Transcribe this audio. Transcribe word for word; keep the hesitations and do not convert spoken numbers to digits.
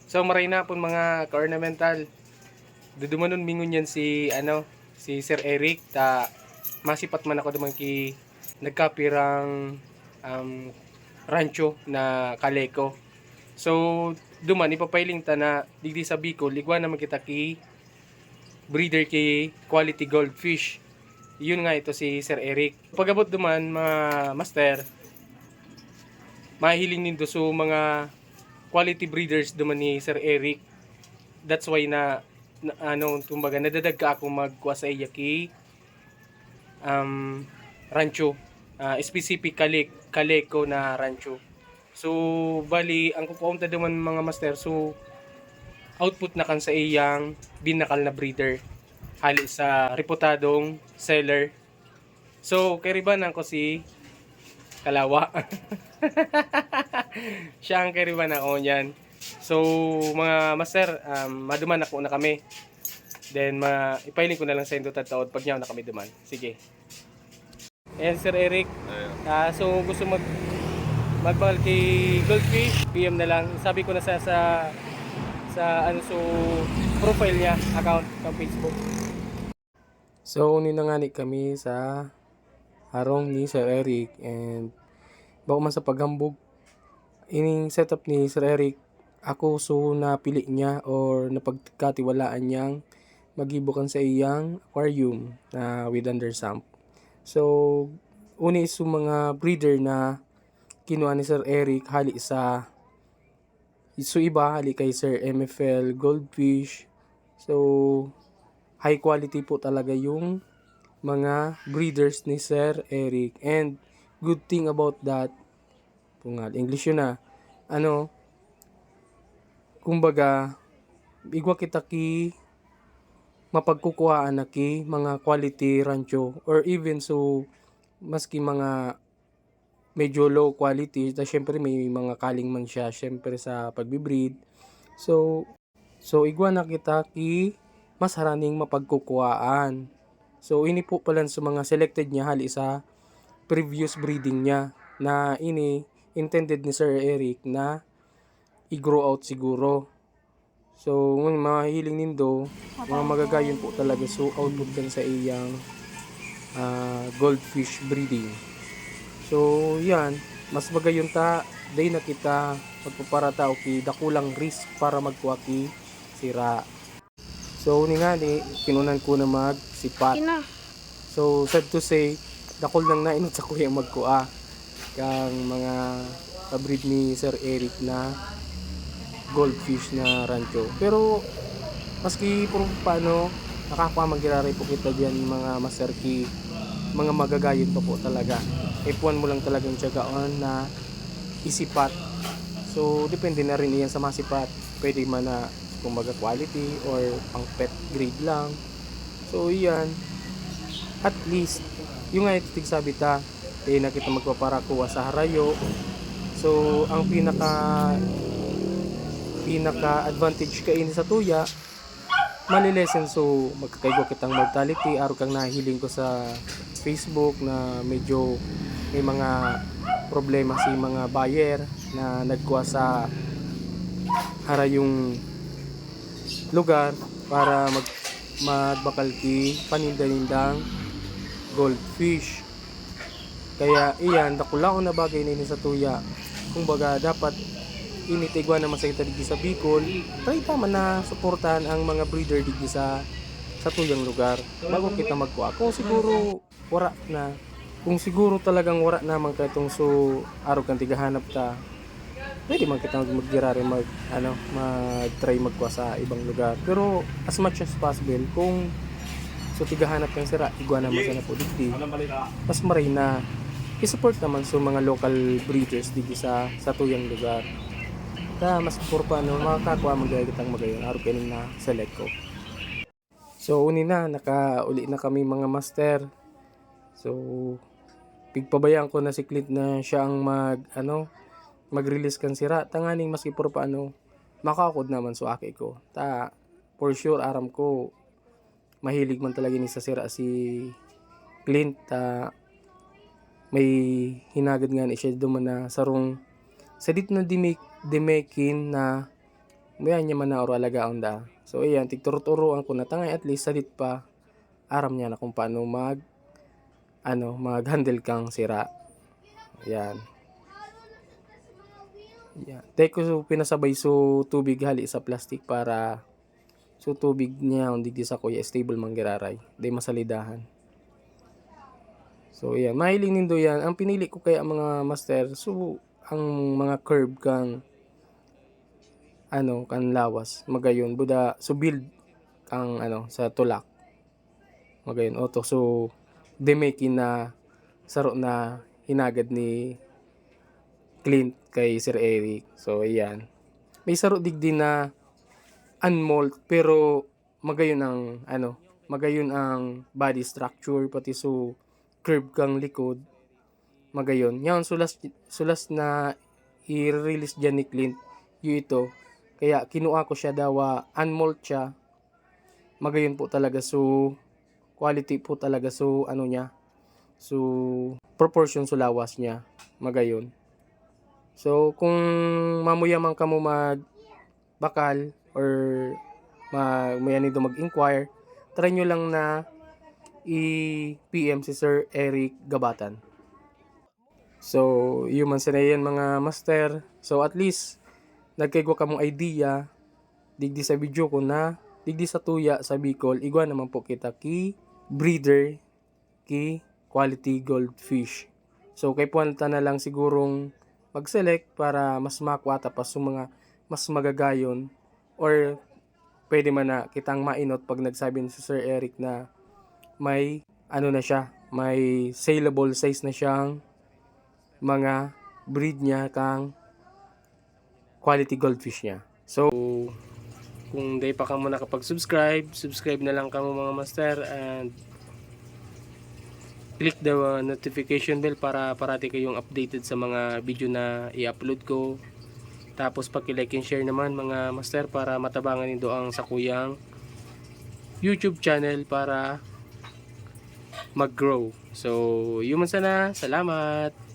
So, maray na pon mga ka-ornamental. Dudumanon mi ngunyan si, ano, si Sir Eric, ta masipat man ako duman ki nagkapirang, um, rancho na Caleco. So, duman, ipapailing ta na digdi sa Bicol, igwa naman kita ki breeder ki quality goldfish. Yun nga ito si Sir Eric. Pag-abot duman, mga master, mahiling nindo so mga quality breeders duman ni Sir Eric. That's why na, na ano, kumbaga, nadadagka ako magkuha sa iya ki, um, rancho. Ah, specifically, Caleco na rancho. So, bali, ang kukuha ta duman, mga master, so, output na kan sa iyang binakal na breeder. Hali sa reputadong seller. So, kairibanan ko si Kalawa. Siya ang kairibanan ko niyan. So, mga master, um, maduman ako na kami. Then, ma ipailing ko na lang sa indo tataod pag nyaw na kami duman. Sige. Ayan, Sir Eric. Ayan. Ah, so, gusto mag magbakal ki Goldfish, P M na lang. Sabi ko na sa, sa, sa, ano, so, profile niya, account sa Facebook. So, uni na ngani kami sa harong ni Sir Eric, and bako man sa paghambog, ining setup ni Sir Eric, ako so napili niya or napagkatiwalaan niyang magibo kan sa iyang aquarium na with undersump. So, uni so mga breeder na kinuha ni Sir Eric hali sa, so iba hali kay Sir M F L, Goldfish. So, high quality po talaga yung mga breeders ni Sir Eric. And good thing about that, kung nga, English yun ah. Ano, kumbaga, igwa kita ki mapagkukuhaan na ki mga quality rancho or even so, maski mga medyo low quality, ta syempre may mga kaling man siya, syempre sa pagbi-breed. So, so igwa na kita ki mas haraning mapagkukuhaan. So, ini po palan sa mga selected niya hali sa previous breeding niya na ini intended ni Sir Eric na i-grow out siguro. So, ngun mahiling nindo, mga magagayon po talaga. So, output kan sa iyang, ah, goldfish breeding. So, yan. Mas magayon ta, dai na kita magpaparata o ki dakulang risk para magkuha ki sira. So, uni ngani, kinunan ko na magsipat. Ina. So, sad to say, dakul nang nainot sa kuya magkua kang mga ka-breed ni Sir Eric na goldfish na rancho. Pero, maski puro paano, nakakua man giraray po kita diyan, mga master, ki mga magagayon pa po talaga. F one mo lang talagang tiyagaon na isipat. So, depende na rin iyan sa masipat. Pwede man na, kumbaga, quality or pang pet grade lang. So, iyan. At least, yung nga ito tigsabi ta, eh, na kita magpaparakua sa harayo. So, ang pinaka, pinaka advantage kaini sa tuya, malilesen so magkakaigwa kitang mortality, arog kang nahiling ko sa Facebook na medyo may mga problema si mga buyer na nagkuha sa harayong lugar para mag-, magbakal ki paninda-nindang goldfish. Kaya iyan, dakulaon na bagay na ini sa tuya. Kumbaga, dapat ini ta igwa naman sa kita digdi sa Bicol, try ta man na suportahan ang mga breeder digdi sa, sa tuyang lugar. Bago kita magkua. Kung siguro wara na, kung siguro talagang wara naman kaitong so, arog kan tigahanap ta, pwede man kita mag-, maggirari, mag-, ano, mag-try magkua sa ibang lugar. Pero as much as possible, kung so tigahanap kan sira, igwa naman sana po digdi, mas maray na i-support naman so mga local breeders digdi sa, sa tuyang lugar. Ta mas purpa, no, makakakua man gaya kitang magayon, arog kaning na select ko. So, uni na, nakauli na kami, mga master. So, pigpabayaan ko na si Clint na siya ang mag, ano, mag-release kan sira. Tanganing maski puro pa ano, makaukod naman so aki ko. Ta, for sure, aram ko, mahilig man talaga ni sa sira si Clint. Ta, may hinagad nga ni siya duman na sarong sadit na dimi-, dimekin na Mayan niya man na oro alagaon da. So, iyan, tigturo-turoan ko na tangay at least sadit pa. Aram niya na kung paano mag, ano, mag-handle kang sira. Yan. Yan. Dai ko pinasabay so tubig hali sa plastic para so tubig niya, kung digdi sa kuya, stable man giraray. Dai masalidahan. So, yan. Mahiling nindo yan. Ang pinili ko kaya, mga master, so, ang mga curve kang, ano, kan lawas. Magayon, buda, so build kang, ano, sa tulak. Magayon, oto. So, deme ki na saro na hinagad ni Clint kay Sir Eric. So, ayan. May saro digdi na unmolt, pero magayon ang, ano, magayon ang body structure, pati so curve kang likod. Magayon. Yan, sulas, sulas na i-release dyan ni Clint. Yung ito. Kaya kinuha ko siya dawa, unmolt siya. Magayon po talaga. So, quality po talaga. So, ano niya. So, proportion sa lawas niya. Magayon. So, kung mamuya man kamo mag bakal or ma-, may anido mag-inquire, try nyo lang na i-P M si Sir Eric Gabatan. So, yun man sana yan, mga master. So, at least, nagkaigwa kamong idea digdi sa video ko na digdi sa tuya sa Bicol, igwa naman po kita ki breeder ki quality goldfish. So, kay puwan ta na lang sigurong mag-select para mas makuha ta pa sa mga mas magagayon, or pwede man na kitang mainot pag nagsabi si Sir Eric na may, ano na siya, may saleable size na siyang mga breed niya kang quality goldfish niya. So, kung dai pa kamo nakapag-subscribe, subscribe na lang kamo, mga master, and click the, uh, notification bell para parati kayong updated sa mga video na i-upload ko. Tapos paki-like and share naman, mga master, para matabangan nindo ang sakuyang YouTube channel para mag-grow. So, yun man sana. Salamat!